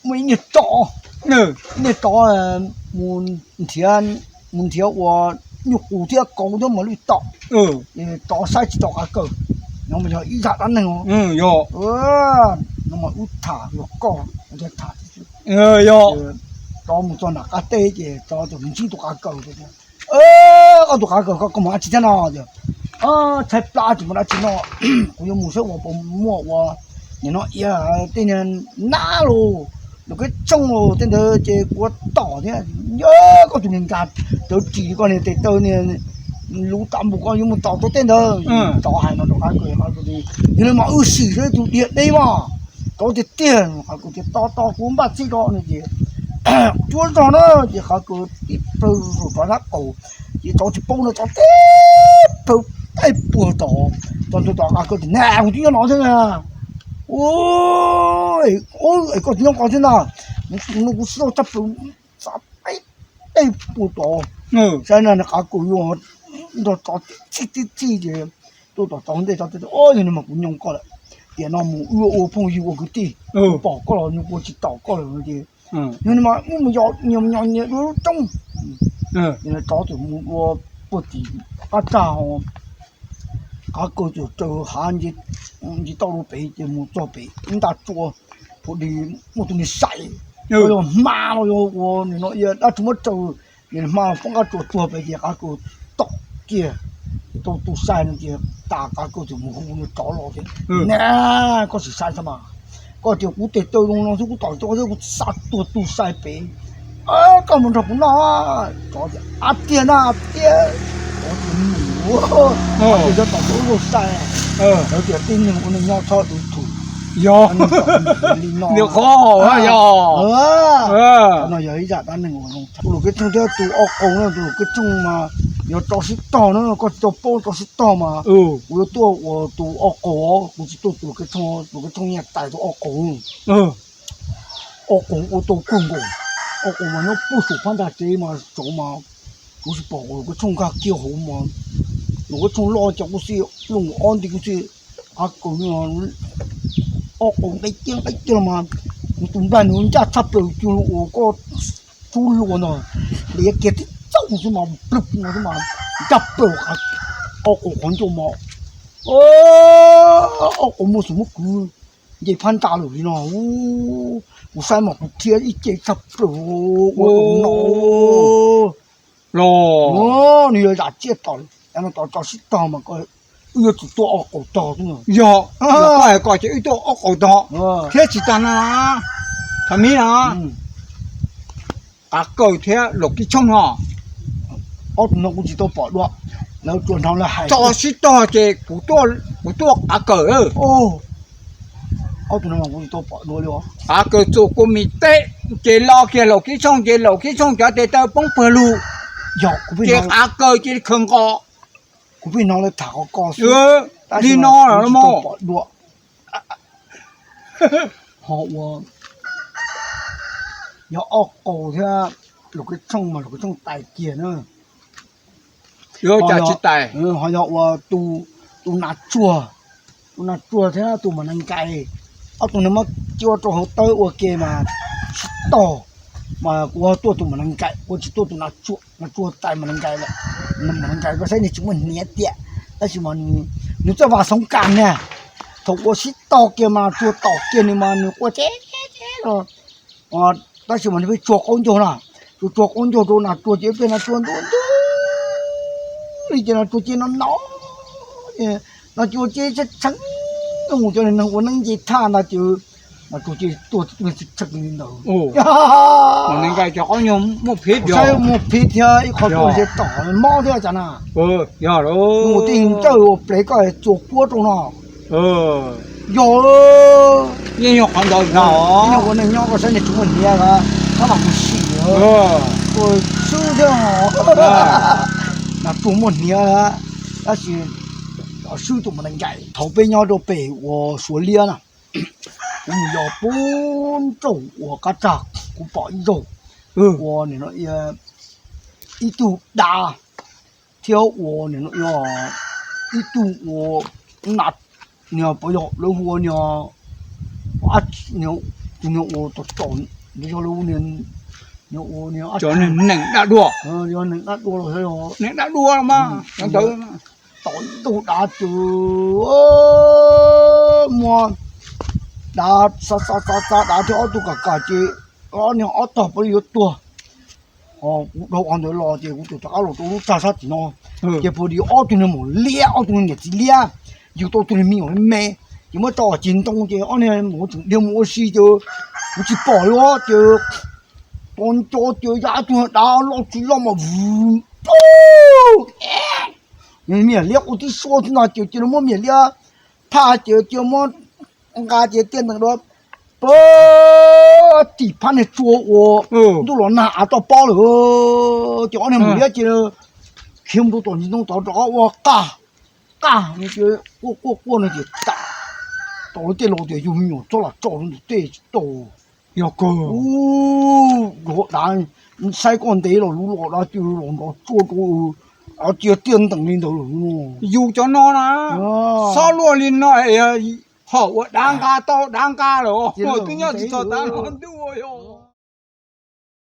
Muaj ib niag tsov, ib niag tsov mus nrhiav, mus nrhiav ua nyuj qus thiab kauv thiab mas lwj tom, tsov saib tsis tau qav kaws, no mas yog ib zaj dab neeg os. No mas wb tham yog koj tham, tsov mus txog nram qab teb ces tsov txawm mus ntsib tus qav kaws tias, Koj tus qav kaws, koj mus dab tsi thiab no? Tias, Tshaib plab tsis muaj dab tsi noj, kuv yuav mus saib ua puas muaj ua nim no iav tej niag nab los, lub keb tshooj los tej ntawd ces kuv yuav tom thiab. Yog koj tus niag nkag rawv ris koj niag tes taw niag lub tav npum, koj yuav mus tom tau tej ntawd. Tsov hais no rau qav kaws, qav kaws tias, Yog li mas wb sim seb tus diam deb mas. Tsov tias, Tiag. Qav kaws tias, Tos tos kuv npaj txhij rau no ces cuab zog na ces qav kaws tib plhaw rau tsov sab qaum, ces tsov tsis paub no tsov tib plhaw taij puag tod. Tsov ntawd tom qav kaws tias, Na, kuv twb nyob no thiab na. Es koj tsis nyob ko thiab ntag. No kuv sib tau tshaj plaws, xav taij puag tod. Saib no qav kaws yuav nrog tsov tib txhij tib txhij ces tuaj tom tsov ntej, tsov tias, Yog li mas kuv nyoo koj lawm, tiam no mus wb ua phooj ywg ua kwv tij, kuv pom koj los nyuag kuv tsis tom koj lawm no ces, Yog li mas wb mus yos nyias nyias dua lub roob. Tsov txawm mus dua puag tim qab tsag, qav kaws txawm raws hav nce toj rau pem ces mus txog pem ib nta tsua, phuv di muaj tus niag saim, yog hma los yog ua nim no dab tsi muab raws, nws hma poob qab tsua tuag pem ces qav kaws tom kiag tau tus saib no ces tas qav kaws txawm mus hu niag tsov los tias, Na, koj sim saib xwb mas, koj tias kuv tes taw zoo no xwb kuv tom tsis tau xwb kuv xa tuag tus saib pem, koj mus nrog kuv noj. Tsov tias, Ab tiag na, ab tiag. Tsov tias, Mus, ab tiag, cov tom tau ub zaug saib. Tsov tias, Tib neeg ua neej nyob txhob tu thum. Yog li no, yog no yog ib zaj dab neeg uas zoo tshaj. Tus Laus Kev Tshooj thiab tus Ob Qaus na, tus Laus Kev Tshooj mas yog tsov sib tog na, koj tsis tau paub tsov sib tog mas kuv yuav tuaj ua tus Ob Qaus, kuv tsis tuaj tus Laus Kev Tshooj, tus Laus Kev Tshooj yeej tais tus Ob Qaus. Ob Qaus ua tau kawg nkaus, Ob Qaus mas nyob puag saum phab ntsa tsev mas tsaus mas kuv tsis pom Laus Kev Tshooj nkag kiag hauv mas, Laus Kev Tshooj loj ces kuj xij, Laus Kev Tshooj ob nti kuj xij, qav kaws Ob Qaus nqaij ciaj nqaij ciaj los mas, kuv tus nplaig nws ncaj tshaj plaws cuag uas koj tub hluas ntag, hliav kiag tib txaus xwb mas plawg no xwb mas ncaj plaws Ob Qaus qhov ncauj mas, Ob Qaus muaj xub muab kwv nce phab ntsa lawm li no. Kuv saib mas kuv thiab ib ce tshaj plaws ua no. Los, nws yog zam tsiaj tom, no tom tsov sib tog mas wb yuav tsum tuaj Ob Qaus tog xwb. Yog, yog koj hais ko ces wb tuaj Ob Qaus tog thiab tsis tas no, tham mib no, qav kaws thiab Laus Kev Tshooj no. Ob tug no kuv tsis tau pom dua, lawv tsuas hnov lawv hais. Tsov sib tog ces kuv tuaj qav kaws. Ob tug no kuv tsis tau pom dua li. Qav kaws txuas kua mis teb ces lo kiag Laus Kev Tshooj ces Laus Kev Tshooj cov tes taw poob pawg lug, ces qav kaws ces khaws nqos. Kuv pheej hnov lawv tham qhov ko xwb, li no los tsis tau pom dua. Ho ua yog Ob Qaus thiab Laus Kev Tshooj mas Laus Kev Tshooj tais kiag na. Yuav cas tsis tais. Ho yog ua tus nas tsuag, tus nas tsuag thiab tus mam nees nkais, ob tug no muab cua rau hauv tawb ua ke mas sib tog, mas kuv tuaj tus mam nees nkais, kuv tsis tuaj tus nas tsuag, nas tsuag tais mam nees nkais lawm. Mam nees nkais koj saib nws tsis muaj hniav tiag, tab sis mas nws txawj vas xoov kas na. Thaum ua sib tog kiag mas tsuag tom kiag nws mas nws quaj teb teb los, tab sis mas nws pheej tsuag qaub ncaug na, tsuag tsuag qaub ncaug rau nas tsuag ces pheej nas tsuag ntuj ntuj li ces nas tsuag ces no no, nas tsuag ces tshee tshee, cov neeg ua neeb nce thaj ntag ces nas tsuag ces tuag tshee tshee li ntawd. Mas nees nkais cov qaub ncaug muaj phiv, saib muaj phiv thiab ib qho tuaj ntshe tom mob thiab cas na. Yog, ua tij ntsawj ua plev koj txuas kuab rau no. Yog, yeej yog qhov ntawd ntag. Ua neej nyob koj saib nws tsis muaj hniav, koj mam mus sim, ua swb thiab. Nas tsuag muaj hniav, tab sis swb tus mam nees nkais. Thaum peb nyob rau pem uas Suav liab na, kuv mus yos puag nraum uas qab tsag, kuv pom ib zaug ua nim no ib tug dav thiab ua nim no ib tug ua nas, niag puas yog lawv hu ua niag, niag tus niag ua tom tom, yog lawv ua niag, niag ua niag, cov neeg dab dua, yog neeg dab dua los, neeg dab dua los mas cov ntawd tom ntug dav ces muaj dav xa xa xa xa dav thiab ob tug kam kam ces ob niag ob tog pab li yuav tuag. Kuv dhau qhov ntawd los ces kuv tus rov qab los rau lub txaj sab tim no, ces pus li ob tug niag maum liab, ob tug niag niam txiv liab, yug tau tus niag me nyuam me, ces muab tso ceg ntoo ces ob niag maum tseem dhia mus ua si ces kuv tsis pom li ces tos nco ces ya ib tug dav loj tsis loj mas vwm pub, me nyuam liab ua tib suab xwb ntag ces cia li muab me nyuam liab thaj ces cia li muab nqa ces tiaj ntees dua pab tim phab niag tsua uas ntuj los nag av toj pob lawm. Ces ob niag maum liab ces khiav mus rau tom ntsis ntoo tod rov qab ua qaj qaj no ces quaj quaj quaj no ces tas, tau lub tej laus tias yug me nyuam txhob lam tso rau ntug tej tsis tau. Yog kawg, yog dav, saib koj ntev los lub los dab tsi los nrov tsuag rau, cia tiaj ntees li ntawd lawm. Yus cov no na, xob luaj li no, hom ua dav nqa tau dav nqa lawm, twb nyob tsis txog tav no ntuj yog.